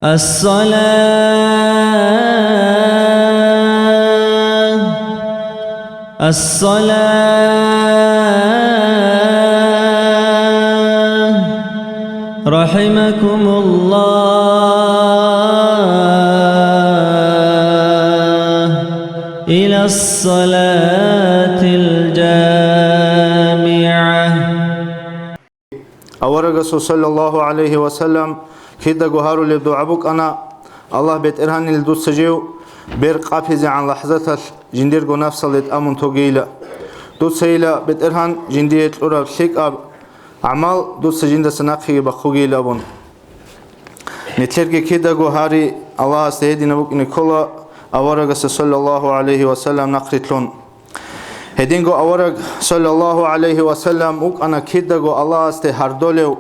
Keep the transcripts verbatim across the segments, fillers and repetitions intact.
الصلاة، الصلاة، رحمكم الله، إلى الصلاة الجامعة. Аварагасул саллаллагьу гӀалайгьи ва саллам кидаго гьарулеб дугӀа букӀана: «Аллагь БетӀергьанил, дуца жив бер къапизегӀан лахӀзаталъ жиндирго нафсалде тӀамун тогейила. Дуцайила, БетӀергьан, жиндие кьураб лъикӀаб гӀамал дуца жиндаса нахъеги бахъугейилан», – абун. Нилъерги кидаго гьари Аллагьасде гьединаб букӀине ккола, аварагасда саллаллагьу гӀалайгьи ва саллам нахърилълъун. Гьединго авараг саллаллагьу гӀалайгьи ва саллам вукӀана кидаго Аллагьасде гьардолев,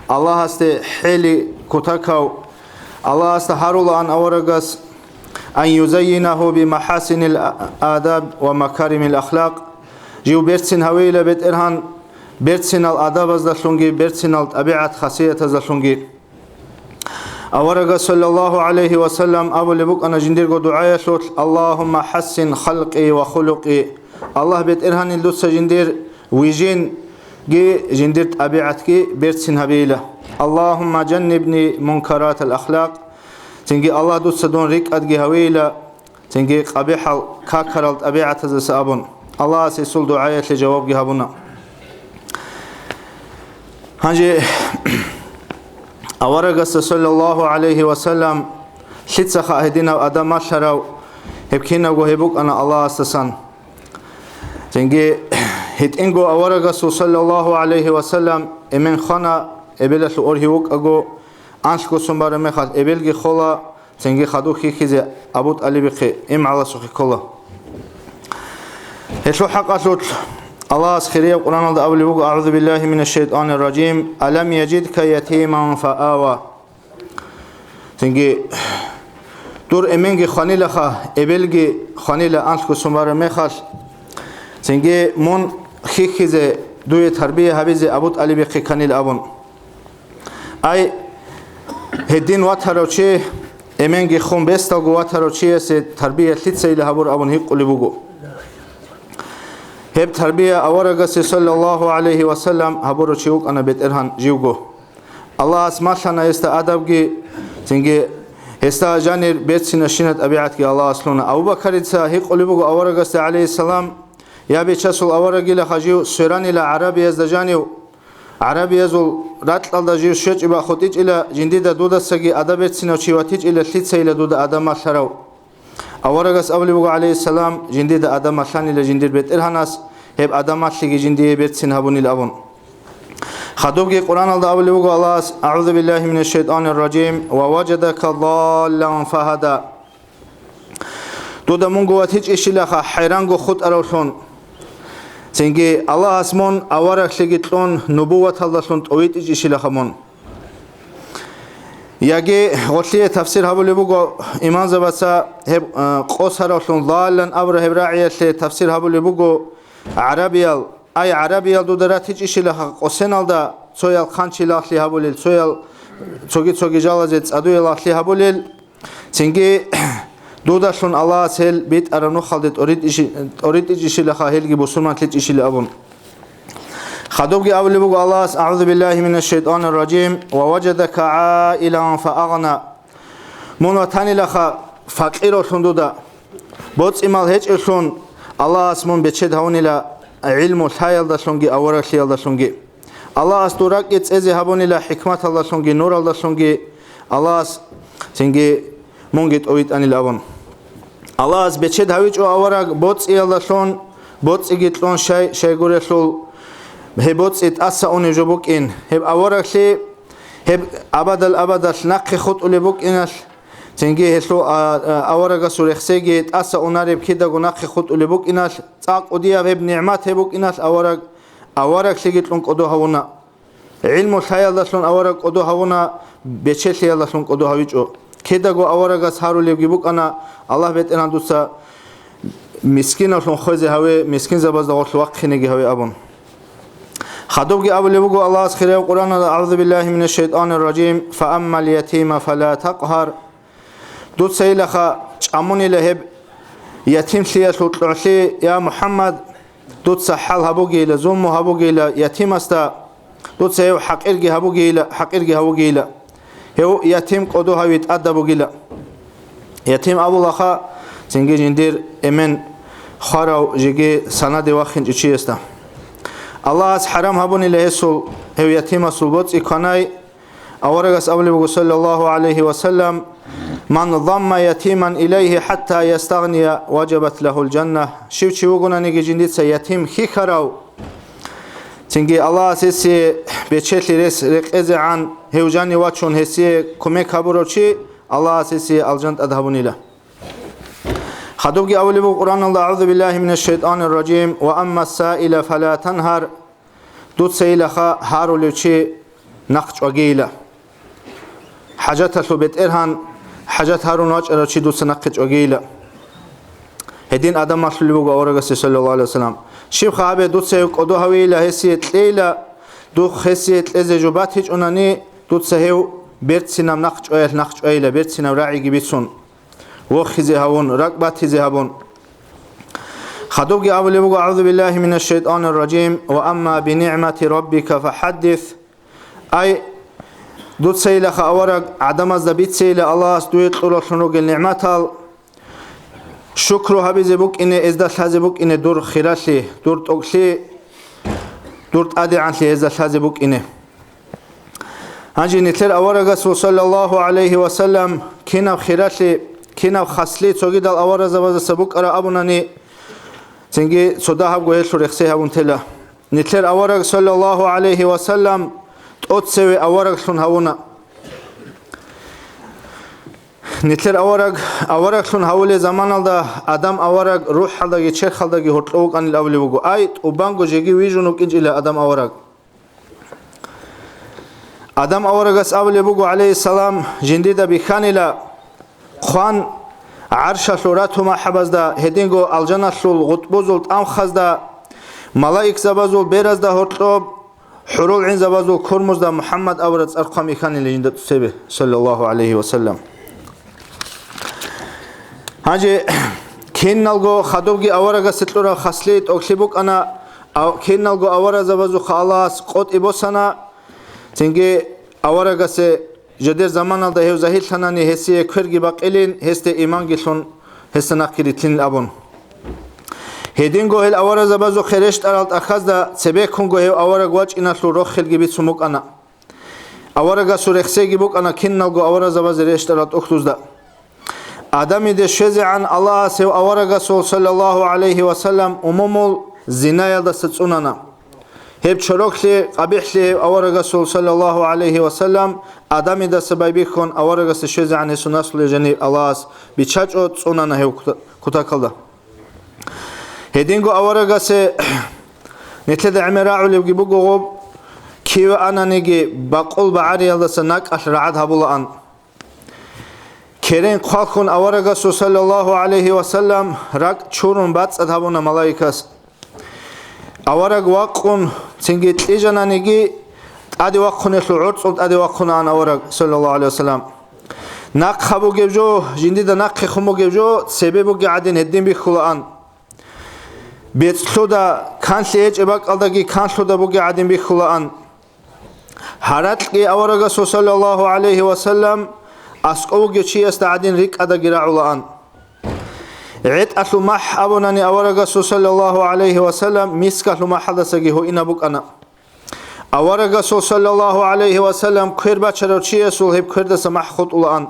Аллагьасде хӀели кутакав. Аллагьасда гьарулаан аварагас: «Ан юзаййинагьу бимахӀасинил адаб ва макаримил ахлакъ». Жив берцин гьавейила, БетӀергьан, берцинал адабаздалъунги, берцинал тӀабигӀат-хасиятаздалъунги. Аварагас саллаллагьу гӀалайгьи ва саллам абулеб букӀана жиндирго дугӀаялъулъ: «Аллагьумма хӀассин халкъи ва хулукъи». Аллагь БетӀергьанил, дуца жиндир вижинги, жиндир тӀабигӀатги берцин гьабейила. «Аллагьумма жаннибни мункаратал ахлакъ». Цинги: «Аллагь, дуца дун рикӀкӀадги гьавейила, цинги къабихӀал какарал тӀабигӀатаздаса», – абун, Аллагьас гьесул дугӀаялъе жавабги гьабуна. Гьанже аварагасда саллаллагьу гӀалайгьи ва саллам лъицаха гьединав адаб малъарав? Гьеб кинабго гьеб букӀана Аллагьасдасан. Цинги гьитӀинго аварагасул саллаллагьу гӀалайгьи ва саллам эмен хвана, эбелалъул оргьи вукӀаго, анлъго сон бараб мехалъ эбелги хола, цинги хадуб хьихьизе Абу ТӀалибихъе имгӀаласухъе ккола. Гьелъул хӀакъалъулъ Аллагьас хирияб Къуръаналда абулеб буго: «АгӀузу биллагьи минаш шайтӀанир ражим. Алам яжидка ятиман фаава». Цинги: «Дур эменги хванилаха, эбелги хванила анлъго сон бараб мехалъ. Цинги мун хьихьизе, дуе тарбия гьабизе Абу ТӀалибихъе кканила», – абун. Ай, гьедин ватарав чи, эменги хун бесдалго ватарав чиясе тарбия лъицайила гьабур абун гьикъулеб буго. Гьеб тарбия аварагасе саллаллагьу гӀалайгьи ва саллам гьабурав чи вукӀана БетӀергьан живго. Аллагьас малъана гьесда адабги, цинги гьесда жанир берцинабщинаб тӀабигӀатги Аллагьас лъуна. Абу Бакарица гьикъулеб буго аварагасда, гӀалайгьиссалам: «Я, Бичасул аварагилаха, жив сверанила гӀарабиязда жанив, гӀарабиязул ракьалда жив щвечӀеб бахъутӀичӀила, жиндида дудасаги адаб берцинав чи ватичӀила, лъицайила дуда адаб малъарав?» Аварагас абулеб буго, гӀалайгьиссалам, жиндида адаб малъанила жиндир БетӀергьанас, гьеб адаб малъиги жиндие берцин гьабунил абун. Хадубги Къуръаналда абулеб буго Аллагьас: «АгӀузу биллагьи минаш шайтӀанир ражим. Ва важадака даллан фагьада». Дуда мунго ватичӀищилаха хӀайранго хутӀаравлъун. Цинги Аллагьас мун авараглъиги кьун, нубуваталдалъун тӀовитӀичӀищилаха мун. Яги гъолъие тафсир гьабулеб буго имамзабаца, гьеб, э, къосаравлъун, даллан абураб гьеб рагӀиялъе тафсир гьабулеб буго гӀарабиял. Ай, гӀарабиял дуда ратичӀищилаха къосиналда, цоял хъанчиялъе гьабулел, цоял цоги-цоги жалазе цӀадуялъе гьабулел, цинги дудалъун Аллагьас гьел битӀараб нухалде тӀоритӀищи-, тӀоритӀичӀищилаха, гьелги бусурманлъичӀищила абун. Хадубги абулеб буго Аллагьас: «АгӀузу биллагьи минаш шайтӀанир ражим. Ва важадака гӀаилан фаагъна». Мун ватанилаха факъиравлъун дуда, боцӀи-мал гьечӀевлъун, Аллагьас мун бечед гьавунила гӀилму лъаялдалъунги авараглъиялдалъунги. Аллагьас дур ракӀги цӀезе гьабунила хӀикматалдалъунги нуралдалъунги, Аллагьас цинги мунги тӀовитӀанила абун. Аллагьас бечед гьавичӀо авараг боцӀиялдалъун, боцӀиги кьун щай-щайгурелъул, гьеб боцӀи тӀаса унеб жо букӀин. Гьеб авараглъи, гьеб абадал-абадалъ нахъе хутӀулеб букӀиналъ, цинги гьелъул, а, а, аварагасул рехсейги тӀаса унареб кидаго нахъе хутӀулеб букӀиналъ, цӀакъ кӀудияб гьеб нигӀмат гьеб букӀиналъ авараг, авараглъиги кьун кӀодо гьавуна. ГӀилму лъаялдалъун авараг кӀодо гьавуна, бечелъиялдалъун кӀодо гьавичӀо. Кидаго аварагас гьарулебги букӀана: «Аллагь, БетӀергьан, дуца мискиналъун хвезе гьаве, мискинзабазда гъорлъ вахъинеги гьаве», – абун. Хадубги абулеб буго Аллагьас хирияв Къуръаналда: «АгӀузу биллагьи минаш шайтӀанир ражим, фа аммал ятима фала такъгьар». Дуцайилаха чӀамунила гьеб ятимлъиялъул кьогӀлъи, я МухӀаммад, дуца хӀал гьабугейила, зулму гьабугейила ятимасда, дуца гьев хӀакъирги гьабугейила, хӀакъирги гьавугейила. Гьев ятим кӀодо гьави тӀадаб бугила. Ятим абулаха, цинги жиндир эмен хварав жеги санаде вахинчӀев чиясда. Аллагьас хӀарам гьабунила гьесул, гьев ятимасул боцӀи кванай. Аварагас абулеб буго, саллаллагьу гӀалайгьи ва саллам: «Ман замма ятиман илайгьи хӀатта ястагъния, важабат лагьул жанна». Щив чи вугонаниги жиндица ятим хьихьарав, цинги Аллагьас гьесие бечелъи рес рекъезегӀан, гьев жанив вачун гьесие кумек гьабурав чи, Аллагьас гьесие алжан тӀад гьабунила. Хадубги абулеб буго Къуръаналда: «АгӀузу биллагьи минаш шайтӀанир ражим, ва амма саила фала тангьар». Дуцайилаха гьарулев чи нахъ чӀвагейила. ХӀажаталъул бетӀергьан, хӀажат гьарун вачӀарав чи дуца нахъе чӀвагейила. Гьедин адаб малъулеб буго аварагасе, саллаллагьу гӀалайгьи ва саллам. Щибха гьабе, дуца гьев кӀодо гьавейила, гьесие кьейила, духъ гьесие кьезе жо батичӀунани, дуца гьев берцинаб нахъ чӀваялъ нахъ чӀвайила, берцинаб рагӀиги бицун, вохизе гьавун, ракӀ батизе гьабун. Хадубги абулеб буго: «АгӀузу биллагьи минаш шайтӀанир ражим, ва амма бинигӀмати раббика фахӀаддис». Ай, дуцайилаха авараг, гӀадамазда бицейила Аллагьас дуе кьуравлъун ругел нигӀматал, шукру гьабизе букӀине, эзда лъазе букӀине дур хиралъи, дур тӀокӀлъи, дур тӀадегӀанлъи гьезда лъазе букӀине. Гьанже нилъер аварагасул, саллаллагьу гӀалайгьи ва саллам, кинаб хиралъи, кинаб хаслъи цогидал аварагзабаздаса букӀараб абунани, цинги цо дагьабго гьелъул рехсей гьабун тела. Нилъер авараг, саллаллагьу гӀалайгьи ва саллам, тӀоцеве авараглъун гьавуна. Нилъер авараг авараглъун гьавулел заманалда, Адам авараг рухӀалдаги черхалдаги гьоркьов вукӀанил абулеб буго. Ай, тӀубанго жеги вижун вукӀинчӀила Адам авараг. Адам аварагас абулеб буго, гӀалайгьиссалам, жиндида бихьанила хъван, гӀаршалъул рату махӀабазда, гьединго алжаналъул гъутӀбузул тӀамхазда, малаикзабазул беразда гьоркьоб, хӀурул гӀинзабазул курмузда МухӀаммад абураб цӀар хъван бихьанила жинда цебе, саллаллагьу гӀалайгьи ва саллам. Гьанже киналго хадубги аварагасе кьураб хаслъи, тӀокӀлъи букӀана, ав-, киналго аварагзабазухъа Аллагьас къотӀи босана, цинги аварагасе жидер заманалда гьев загьирлъанани гьесие кверги бакъилин, гьесде иманги лъун, гьесда нахъги рилълъинин абун. Гьединго гьел аварагзабазухъе рещтӀарал тӀахьазда цебеккунго гьев авараг вачӀиналъул рохелги бицун букӀана. Аварагасул рехсейги букӀана киналго аварагзабазе рещтӀарал тӀухьдузда. Адамиде щвезегӀан Аллагьас гьев аварагасул, саллаллагьу гӀалайгьи ва саллам, умумул зинаялдаса цӀунана. Гьеб чороклъи, къабихӀлъи гьев аварагасул, саллаллагьу гӀалайгьи ва саллам, Адамидаса байбихьун аварагасе щвезегӀан гьесул наслуе жаниб Аллагьас биччачӀо цӀунана гьев кута-, кутакалда. Гьединго аварагасе нилъеда гӀемер рагӀулебги буго гъоб, киве ананиги бакъул багӀариялдаса накӀкӀалъ рагӀад гьабулаан. Керен хъвалхун аварагасул, саллаллагьу гӀалайгьи ва саллам, ракӀ чурун бацӀцӀад гьабуна малаикас. Авараг вакъун, цинги кьижананиги, тӀаде вахъунелъул гӀорцӀул тӀаде вахъунаан авараг, саллаллагьу гӀалайгьи ва саллам. Нахъа бугеб жо, жиндида нахъехун бугеб жо, цебе бугеб гӀадин гьедин бихьулаан. БецӀлъуда, канлъи гьечӀеб бакӀалдаги канлъуда бугеб гӀадин бихьулаан. Гьаракьги аварагасул, саллаллагьу гӀалайгьи ва саллам, аскӀов вугев чиясда гӀадин рикӀкӀадаги рагӀулаан. ГӀетӀалъул махӀ абунани аварагасул, саллаллагьу гӀалайгьи ва саллам, мискалъул махӀалдасаги гьуинаб букӀана. Аварагасул, саллаллагьу гӀалайгьи ва саллам, квер бачарав чиясул гьеб квердаса махӀ хутӀулаан.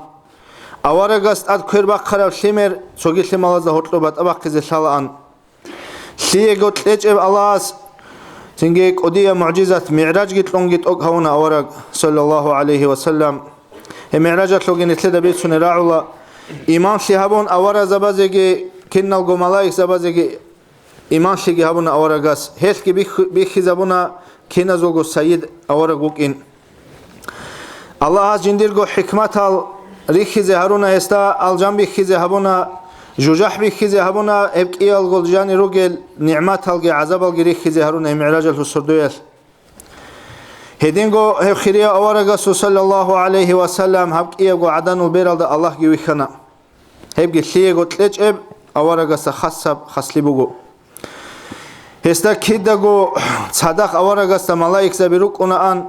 Аварагас тӀад квер бахъараб лъимер цоги лъималазда гьоркьоб батӀа бахъизе лъалаан. Лъиего кьечӀеб Аллагьас цинги кӀудияб мугӀжизат, МигӀражги кьунги тӀокӀ гьавуна авараг, саллаллагьу гӀалайгьи ва саллам. Гьеб МигӀражалъулги нилъеда бицунеб рагӀула, имамлъи гьабун аварагзабазеги, киналго малаикзабазеги имамлъиги гьабуна аварагас. Гьелъги бихь-, бихьизабуна киназулго сайид авараг вукӀин. Аллагьас жиндирго хӀикматал рихьизе гьаруна гьесда, алжан бихьизе гьабуна, жужахӀ бихьизе гьабуна, гьеб кӀиялго жанир ругел нигӀматалги гӀазабалги рихьизе гьаруна гьеб МигӀражалъул сордоялъ. Гьединго гьев хирияв аварагасул саллаллагьу гӀалайгьи ва саллам гьаб кӀиябго гӀаданул бералда Аллагьги вихьана. Гьебги лъиего кьечӀеб аварагасда хасаб хаслъи буго. Гьесда кидаго цадахъ аварагасда малаикзаби рукӀунаан.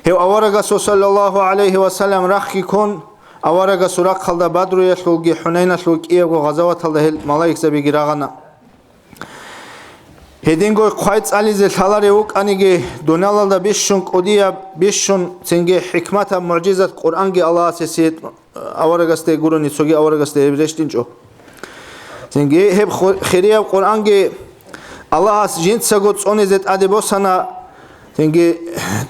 Гьев аварагасул саллаллагьу гӀалайгьи ва саллам рахъги ккун, аварагасул рахъалда Бадруялъулги ХӀунайналъул кӀиябго гъазаваталда гьел малаикзабиги рагъана. Гьединго хъвай цӀализе лъаларев вукӀаниги, дуниялалда бищун кӀудияб, бищун цинги хӀикматаб мугӀжизат Къуръанги Аллагьас гьесие аварагасде гурони, цоги аварагасде гьеб рещтӀинчӀо. Цинги гьеб ху-, хирияб Къуръанги Аллагьас жинцаго цӀунизе тӀаде босана, цинги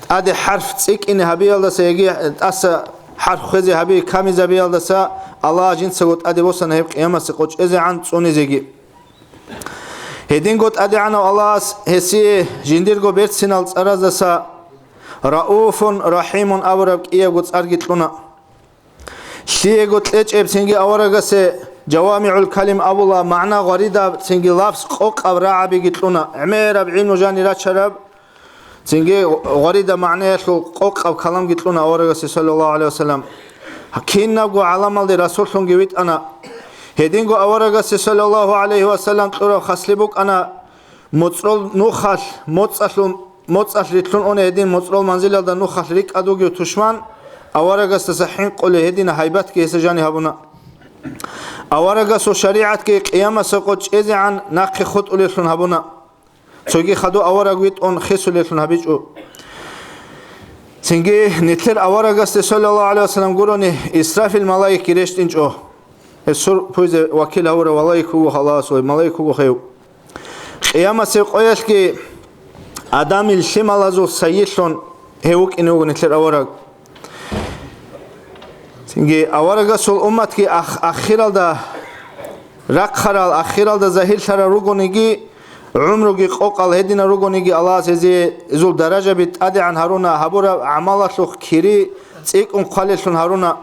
тӀаде хӀарф цӀикӀкӀине гьабиялдаса яги тӀаса хӀарф хвезе гьаби камизабиялдаса Аллагьас жинцаго тӀаде босана гьеб къиямасе къо чӀезегӀан цӀунизеги. Гьединго ТӀадегӀанав Аллагьас гьесие жиндирго берцинал цӀараздаса Рауфун Рахимун абураб кӀиябго цӀарги кьуна. Лъиего кьечӀеб цинги аварагасе жавамигӀул калим абула, магӀна гъваридаб цинги лафз къокъаб рагӀабиги кьуна, гӀемераб гӀилму жанир рачараб, цинги гъваридаб магӀнаялъул къокъаб каламги кьуна аварагасе, саллаллагьу гӀалайгьи вассалам. Кинабго гӀаламалде расуллъунги витӀана. Гьединго аварагасе, саллаллагьу гӀалайгьи вассалам, кьураб хаслъи букӀана, моцӀрол нухалъ, моцӀалъул, моцӀалъ рилълъун уна гьедин моцӀрол манзилалда нухалъ рикӀкӀад вугев тушман, аварагасдаса хӀинкъулей гьедина гьайбатги гьесда жани гьабуна. Аварагасул шаригӀатги къиямасеб къо чӀезегӀан нахъе хутӀулеллъун гьабуна. Цоги хадув авараг витӀун хисулеллъун гьабичӀо. Цинги нилъер аварагасде, саллаллагьу гӀалайгьи вассалам, гурони Исрафил малаикги рещтӀинчӀо. Гьес сур пуйзе вакил гьавурав малаик вуго Аллагьасул, малаик вуго гьев. Къиямасеб къоялъги Адамил лъималазул сайилъун гьев вукӀине вуго нилъер авараг. Цинги аварагасул умматги ах-, ахиралда рахъарал, ахиралда загьирлъарал ругониги, гӀумруги къокъал гьединал ругониги, Аллагьас гьезие гьезул даражаби тӀадегӀан гьаруна, гьабураб гӀамалалъухъ кири цӀикӀкӀун хъвалеллъун гьаруна.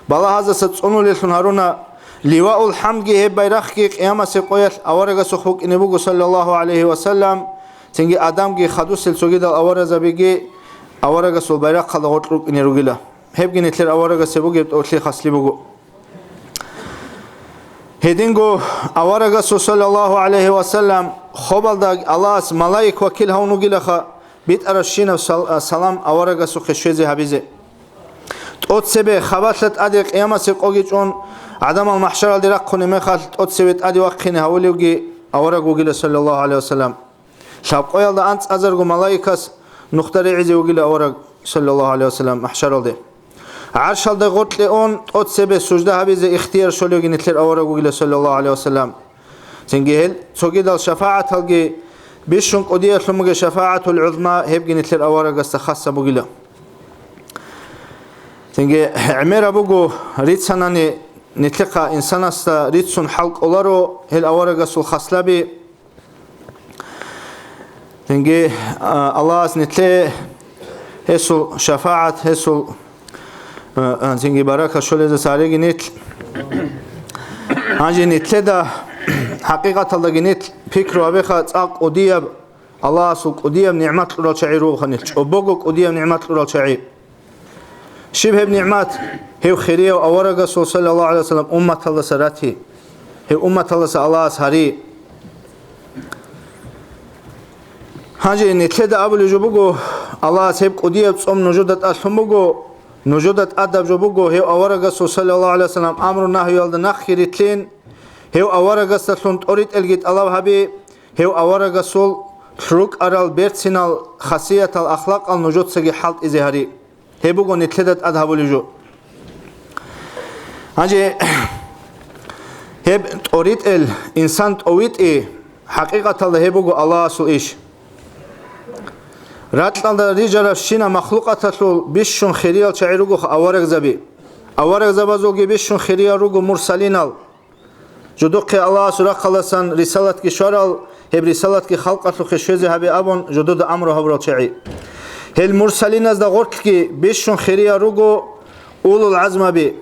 Балагьаздаса цӀунулеллъун гьаруна. Ливаул хӀамдги гьеб байрахъги къиямасеб къоялъ аварагасухъ букӀине буго, саллаллагьу гӀалайгьи вассалам, цинги Адамги хадусел цогидал аваразабиги аварагасул байрахъалда гъоркь рукӀине ругила. Гьебги нилъер аварагасеб бугеб тӀолъи хаслъи буго. Гьединго аварагасул, саллаллагьу гӀалайгьи вассалам, хобалда Аллагьас малаик вакил гьавун вугилаха, битӀарабщинаб сал-, салам аварагасухъе щвезе гьабизе. ТӀоцебе хабалъа тӀаде къиямасеб къоги чӀун, гӀадамал махӀшаралде рахъуне мехалъ тӀоцебе тӀаде вахъине гьавулевги авараг вугила, саллаллагьу гӀалайгьи вассалам. Лъабкъоялда анцӀазарго малаикас нухда регӀизе вугила авараг, саллаллагьу гӀалайгьи вассалам, махӀшаралде. ГӀаршалда гъоркье ун, тӀоцебе сужда гьабизе ихтияр щолевги нилъер авараг вугила, саллаллагьу гӀалайгьи вассалам. Цинги гьел цогидал шафагӀаталги, бищун кӀудиялъун бугеб шафагӀатул гӀузма, гьебги нилъер аварагасда хасаб бугила. Цинги гӀемераб буго, рицанани нилъехъа инсанасда рицун хӀал кӀоларо гьел аварагасул хаслаби. Цинги, а, Аллагьас нилъее гьесул шафагӀат, гьесул, а, а, цинги баракат щолеза сариги нилъ. Гьанже нилъеда, хӀакъикъаталдаги нилъ пикру гьабеха, цӀакъ кӀудияб, Аллагьасул кӀудияб нигӀмат кьурал чагӀи ругоха нилъ, чӀобого кӀудияб нигӀмат кьурал чагӀи. Щиб гьеб нигӀмат? Гьев хирияв аварагасул, саллаллагьу гӀалайгьи вассалам, умматалдаса рати. Гьев умматалдаса Аллагьас гьари. Гьанже нилъеда абулеб жо буго, Аллагьас гьеб кӀудияб цӀом нужуда тӀалъун буго, нужуда тӀадаб жо буго, гьев аварагасул, саллаллагьу гӀалайгьи вассалам, амру-нагьюялда нахъги рилълъин, гьев аварагасдалъун тӀоритӀелги тӀалаб гьаби, гьев аварагасул рукӀарал берцинал хасиятал, ахлакъал нужецаги хӀалтӀизе гьари. Гьеб буго нилъеда тӀад гьабулеб жо. Гьанже гьеб тӀоритӀел, инсан тӀовитӀи, хӀакъикъаталда гьеб буго Аллагьасул иш. Ракьалда рижарабщинаб махлукъаталъул бищун хириял чагӀи ругоха аварагзаби. Аварагзабазулги бищун хириял руго мурсалинал. Жудухъе Аллагьасул рахъалдасан рисалатги щварал, гьеб рисалатги халкъалъухъе щвезе гьабе абун жудуда амру гьабурал чагӀи. Гьел мурсалиназда гъоркьги бищун хириял руго улул гӀазмаби.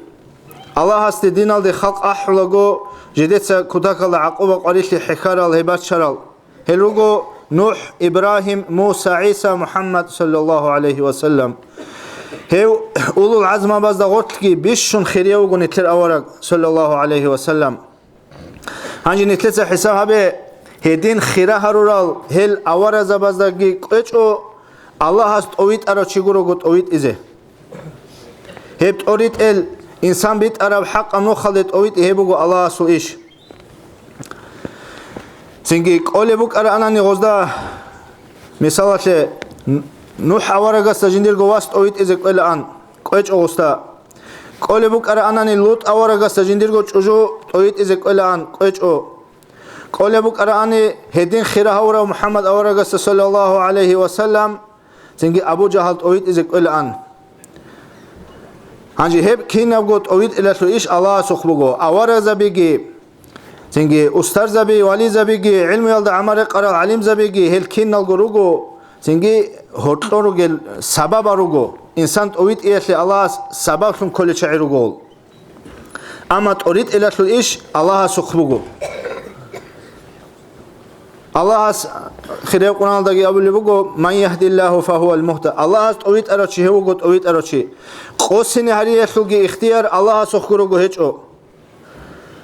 Аллагьасде диналде халкъ ахӀулаго, жидеца кутакалда гӀакъуба-къварилъи хӀехьарал гьеб бачарал. Гьел руго НухӀ, Ибрагьим, Муса, ГӀиса, МухӀаммад, саллаллагьу гӀалайгьи ва саллам. Гьев улул гӀазмабазда гъорлъги бищун хирияв вуго нилъер авараг, саллаллагьу гӀалайгьи ва саллам. Гьанже нилъеца хӀисаб гьабе, гьедин хира гьарурал гьел аваразабаздаги кӀвечӀо, Аллагьас тӀовитӀарав чи гурого тӀовитӀизе. Гьеб тӀоритӀел инсан битӀараб хӀакъаб нухалде тӀовитӀи гьеб буго Аллагьасул иш. Цинги кӀолеб букӀараанани гъозда, мисалалъе, НухӀ аварагасда жиндирго вас тӀовитӀизе кӀвелаан, кӀвечӀо гъосда. КӀолеб букӀараанани ЛутӀ аварагасда жиндирго чӀужу тӀовитӀизе кӀвелаан, кӀвечӀо. КӀолеб букӀараани гьедин хира гьавурав МухӀаммад аварагасда, саллаллагьу гӀалайгьи ва саллам, цинги Абу Жагьал тӀовитӀизе кӀвелаан. Гьанже гьеб кинабго тӀовитӀилалъул иш Аллагьасухъ буго. Аварагзабиги, цинги устарзаби, вализабиги, гӀилмуялда гӀамал рекъарал гӀалимзабиги, гьел киналго руго, цинги гьоркьор ругел сабабал руго. Инсан тӀовитӀиялъе Аллагьас сабаблъун кколел чагӀи ругол. Амма тӀоритӀилалъул иш Аллагьасухъ буго. Аллагьас хирияв Къуръаналдаги абулеб буго: «Ман яхдиллагьу фагьувал мухта». Аллагьас тӀовитӀарав чи гьев вуго тӀовитӀарав чи. Къосине гьариялъулги ихтияр Аллагьасухъго руго гьечӀо.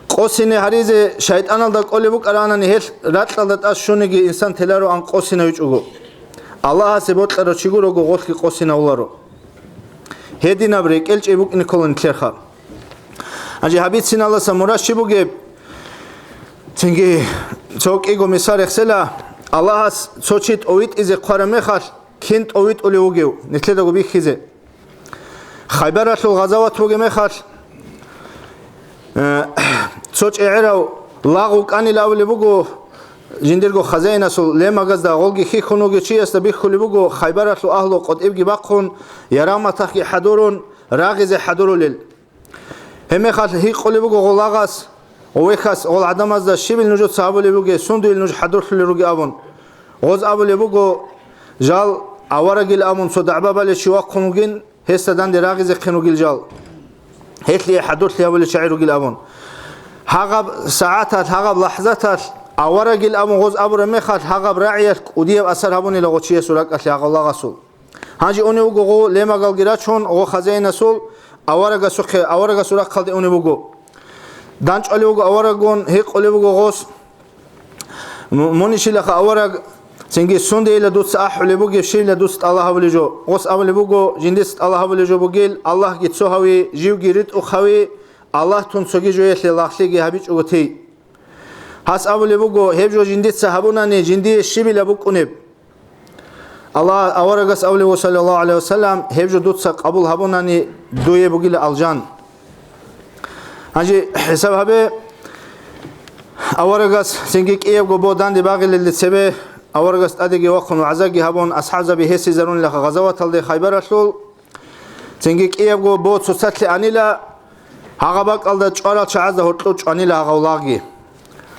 Къосине гьаризе шайтӀаналда кӀолеб букӀараанани гьелъ ракьалда тӀад щуниги инсан телароан къосинавичӀого. Аллагьасе бокьарав чи гурого гъолъги къосинавуларо. Гьединаб рекӀелчӀей букӀине ккола нилъерха. Гьанже гьабициналдаса мурад щиб бугеб? Цинги цо кӀиго мисал рехсела, Аллагьас цо чи тӀовитӀизе хъвараб мехалъ, кин тӀовитӀулев вугев, нилъедаго бихьизе. Хайбаралъул гъазават бугеб мехалъ, э, цо чӀегӀерав лагъ вукӀанила абулеб буго, жиндирго хазаинасул лемагазда гъолги хьихьун вугев чиясда бихьулеб буго, Хайбаралъул агьлу къотӀибги бахъун, ярагъ-матахъги хӀадурун, рагъизе хӀадурулел. Гьебмехалъ гьикъулеб буго гъол лагъас, гъовехьас, гъол гӀадамазда: «Щибил нужеца гьабулеб бугеб, сундуел нуж хӀадурлъулел ругеб?» – абун. Гъоз абулеб буго: «Жал аварагил абун цо дагӀба балев чи вахъун вугин, гьесда данде рагъизехъин ругел жал. Гьелъие хӀадурлъи гьабулел чагӀи ругел», – абун. Гьагъаб сагӀаталъ, гьагъаб лахӀзаталъ аварагил абун гъоз абураб мехалъ, гьагъаб рагӀиялъ кӀудияб асар гьабунила гъо чиясул ракӀалъе гьагъав лагъасул. Гьанже унев вуго гъо лемагалги рачун, гъо хазаинасул аварагасухъе, аварагасул рахъалде унев вуго. ДанчӀвалев вуго авараггун, гьикъулев вуго гъос: «М-, мунищилаха авараг, цинги сундейила дуца ахӀулеб бугеб, щибила дуца тӀалаб гьабулеб жо?» Гъос абулеб буго: «Жиндица тӀалаб гьабулеб жо бугел, Аллагьги цо гьави, живги ритӀухъ гьави, Аллагь тун цоги жоялъе лагълъиги гьабичӀого тей». Гьас абулеб буго: «Гьеб жо жиндица гьабунани, жиндие щибила букӀунеб?» Аллагь, аварагас абулеб, саллаллагьу гӀалайгьи ва саллам: «Гьеб жо дуца къабул гьабунани, дуе бугила алжан». Гьанже хӀисаб гьабе, аварагас цинги кӀиябго бо данде багъилелде цебе, аварагас тӀадеги вахъун вагӀзаги гьабун, асхӀабзаби гьесизарунилаха гъазаваталде Хайбаралъул. Цинги кӀиябго бо цоцалъе анила, гьагъа бакӀалда чӀварал чагӀазда гьоркьор чӀванила гьагъав лагъги.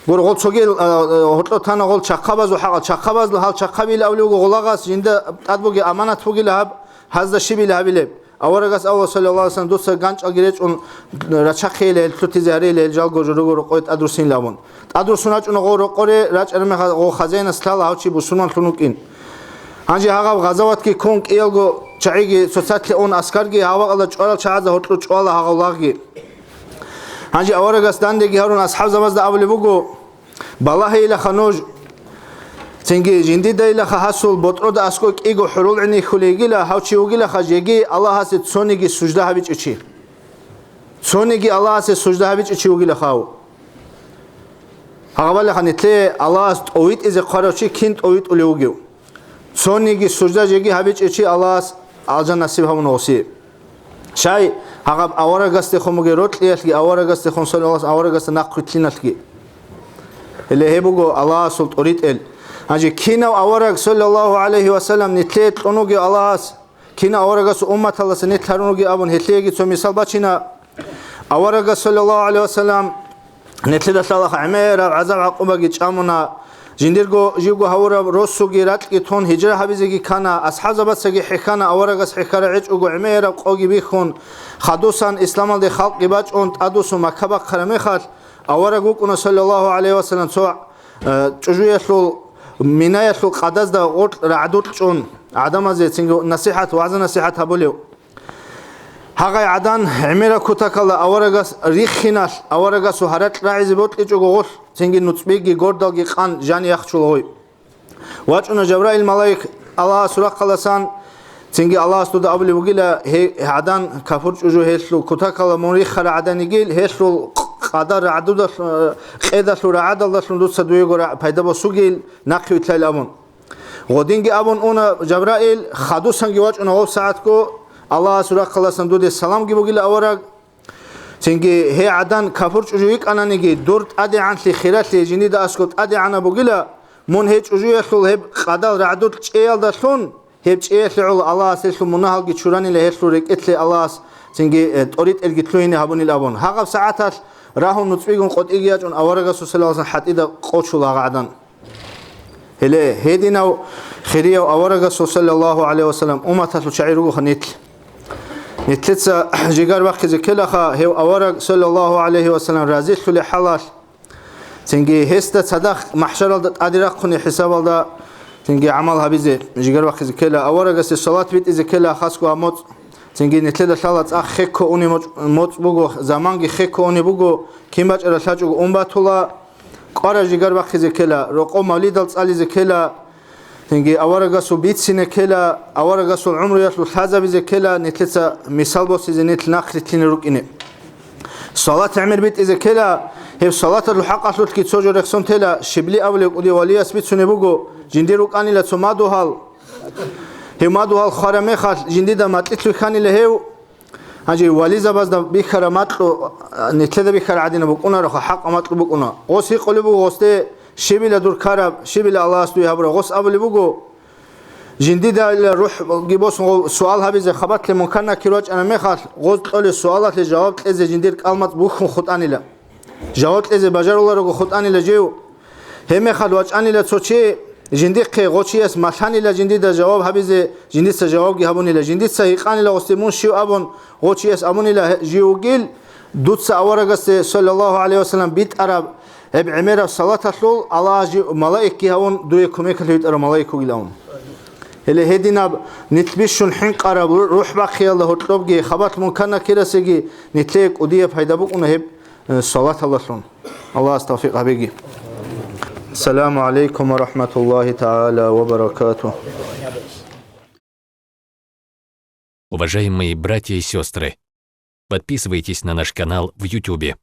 Гур, гъол цогел, а, а, гьоркьор тана гъол чахъабазул хӀакъал, чахъабазул гьал чахъабила абулеб буго гъолагъас, жинда тӀад бугеб аманат бугила гьаб, гьазда щибила гьабилеб? Аварагас абула, саллаллагьу гӀалайгьи ва саллам: «Дуца ганчӀалги речӀун рачахъейила гьел, лъутизе гьарейила гьел, жалго жо руго рокъове тӀадрусинила», – абун. ТӀадрусун рачӀуна гъо рокъоре, рачӀараб мехалъ гъо хазаинас лъала гьав чи бусурманлъун вукӀин. Гьанже гьагъаб гъазаватги ккун кӀиялго чагӀиги цоцалъе ун, аскарги гьав бакӀалда чӀварал чагӀазда гьоркьор чӀвала гьагъав лагъги. Гьанже аварагас дандеги гьарун асхӀабзабазда абулеб буго: «Балагьейилаха нуж, цинги жиндидайилаха гьасул ботӀрода аскӀой кӀиго хӀурул гӀин йихьулей йигила, гьав чи вугилаха жеги Аллагьасе цониги сужда гьабичӀев чи. Цониги Аллагьасе сужда гьабичӀев чи вугилаха гьав». Гьагъабалаха нилъее Аллагьас тӀовитӀизе хъварав чи кин тӀовитӀулев вугев? Цониги сужда жеги гьабичӀев чи Аллагьас алжан насиб гьабуна гъосие. Щай, гьагъаб аварагасдехун бугеб рокьиялъги, аварагасдехун, саллаллагьу гӀалайгьи ва саллам, аварагасда нахъвилълъиналъги. Гьеле гьеб буго Аллагьасул тӀоритӀел. Гьанже кинав авараг, саллаллагьу гӀалайгьи ва саллам, нилъее кьун вугев Аллагьас, кинав аварагасул умматалдаса нилъ гьарун ругел абун, гьелъиеги цо мисал бачина. Аварагас, саллаллагьу гӀалайгьи ва саллам, нилъеда лъалаха гӀемераб гӀазаб-гӀакъубаги чӀамуна. Жиндирго живго гьавураб росуги ракьги тун, гьижра гьабизеги ккана, асхӀабзабацаги хӀехьана, аварагас хӀехьарай гӀечӀого гӀемераб къоги бихьун, хадусан исламалде халкъги бачӀун, тӀадвуссун Макка бахъараб мехалъ, авараг вукӀуна, саллаллагьу гӀалайгьи ва саллам, цо, э, чӀужуялъул Минаялъул къадазда гъоркь рагӀдулъ чӀун, гӀадамазе цинги насихӀат, вагӀза-насихӀат гьабулев. Гьагъай гӀадан гӀемераб кутакалда аварагас риххиналъ, аварагасул гьаракь рагӀизе бокьичӀого гъолъ, цинги нуцӀбиги гордалги къан жани яхчула гъой. ВачӀуна Жабраил малаик Аллагьасул рахъаласан, цинги Аллагьас дуда абулеб бугила, гьей гӀадан капур чӀужу гьелъул кутакалда мун риххараб гӀадан йигил, гьелъул къадар рагӀдудалъ-, къедалъул рагӀадалдалъун дуца дуего ра-, пайда босугил, нахъе вилълъайил абун. Гъодинги абун уна Жабраил, хадусанги вачӀуна гъоб сагӀатго, Аллагьасул рахъаласан дуде саламги бугила авараг. Цинги гьей гӀадан капур чӀужу йикӀананиги, дур тӀадегӀанлъи хиралъи жинида аскӀоб тӀадегӀанаб бугила, мун гьей чӀужуялъул гьеб къадал рагӀдулъ чӀеялдалъун, гьеб чӀеялъе гӀоло Аллагьас гьелъул мунагьалги чуранила, гьелъул рекӀелъе Аллагьас цинги, э, тӀоритӀелги лъугьине гьабунил абун. Гьагъаб сагӀаталъ рагьун нуцӀбигун къотӀиги ячӀун аварагасул саллаллагьу гӀалайгьи ва саллам хӀатӀида къочула гьагъа гӀадан. Гьеле, гьединав хирияв аварагасул саллаллагьу гӀалайгьи ва саллам умматалъул чагӀи ругоха нилъ. Нилъеца жигар бахъизе ккелаха, гьев авараг саллаллагьу гӀалайгьи ва саллам разилъулеб хӀалалъ, цинги гьесда цадахъ махӀшаралда тӀаде рахъуне хӀисабалда цинги гӀамал гьабизе жигар бахъизе ккела, аварагасе салат битӀизе ккела хасго гьаб моцӀ. Цинги нилъеда лъала цӀакъ хехго уни моцӀ, моцӀ буго, заманги хехго уни буго, кин бачӀараб лъачӀого ун батула, кӀвара жигар бахъизе ккела, рокъов мавлидал цӀализе ккела, цинги аварагасул бицине ккела, аварагасул гӀумруялъул лъазабизе ккела, нилъеца мисал босизе нилъ нахърилълъине рукӀине. Салат гӀемер битӀизе ккела, гьеб салаталъул хӀакъалъулъги цо жо рехсон тела, Шибли абулев кӀудияв валияс бицунеб буго, жиндир рукӀанила цо мадугьал. Гьев мадугьал хвараб мехалъ, жиндида макьилъ вихьанила гьев. Гьанже вализабазда бихьараб макьу, нилъеда бихьараб гӀадинаб букӀунароха, хӀакъаб макьу букӀуна. Гъос гьикъулеб буго гъосде, щибила дур ккараб, щибила Аллагьас дуе гьабураб? Гъос абулеб буго, жиндидайила рухӀги босун гъов суал гьабизе хабалъе Мункар-Накир вачӀараб мехалъ, гъоз кьолеб суалалъе жаваб кьезе жиндир кӀалмацӀ бухьун хутӀанила. Жаваб кьезе бажаруларого хутӀанила жив. Гьебмехалъ вачӀанила цо чи, жиндихъе гъо чияс малъанила жиндида жаваб гьабизе, жиндица жавабги гьабунила. Жиндица гьикъанила гъосде мун щив абун, гъо чияс абунила жив вугил, дуца аварагасде, саллаллагьу гӀалайгьи ва саллам, битӀараб гьеб гӀемераб салаталъул Аллагьас жив малаикги гьавун дуе кумекалъе витӀарав малаик вугилан. Гьеле гьединаб нилъ бищун хӀинкъараб ру-, рухӀ бахъиялда гьоркьобги хабалъ Мункар-Накирасеги нилъее кӀудияб пайда букӀуна гьеб, э, салаталдалъун. Аллагьас тавфикъ гьабеги. Ассаламу гӀалайкум ва рахӀматуллагьи тагӀала ва баракатугь. Уважаемые братья и сестры, подписывайтесь на наш канал в Ютубе.